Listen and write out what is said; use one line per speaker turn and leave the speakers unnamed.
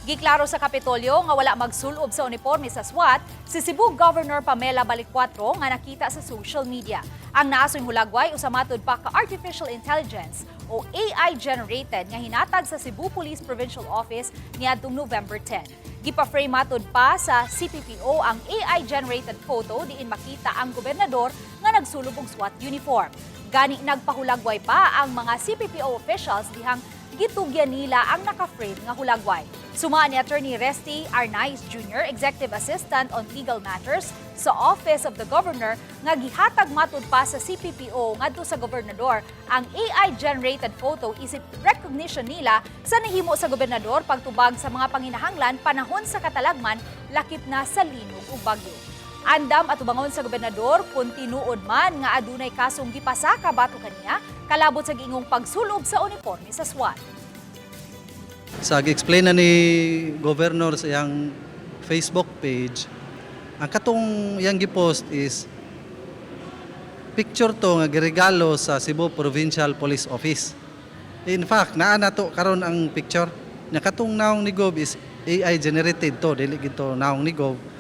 Giklaro sa Kapitolyo nga wala magsulob sa uniforme sa SWAT si Cebu Governor Pamela Balicuatro nga nakita sa social media. Ang naasoy hulagway usa matud pa ka artificial intelligence o AI generated nga hinatag sa Cebu Police Provincial Office niadtong November 10. Gipa-frame matud pa sa CPPO ang AI generated photo diin makita ang gobernador nga nagsulob og SWAT uniform. Gani nagpahulagway pa ang mga CPPO officials dihang gitugyan nila ang naka-frame nga hulagway. Suma ni Attorney Resty Arnaiz Jr., Executive Assistant on Legal Matters sa Office of the Governor, nga gihatag matud pa sa CPPO ngadto sa gobernador ang AI-generated photo isip recognition nila sa nahimo sa gobernador pagtubag sa mga panginahanglan panahon sa katalagman, lakip na sa linog ug bagyo. Andam atubangon sa gobernador kung tinuod man nga adunay kasong gipasaka batok kaniya kalabot sa giingong pagsulob sa uniforme sa SWAT.
Sa gi-explain na ni Governor sa iyang Facebook page, ang katong iyang gipost is picture to nga giregalo sa Cebu Provincial Police Office. In fact, naa na to karon ang picture. Nya katong naong ni Gov is AI generated to, dili gito naong ni Gov.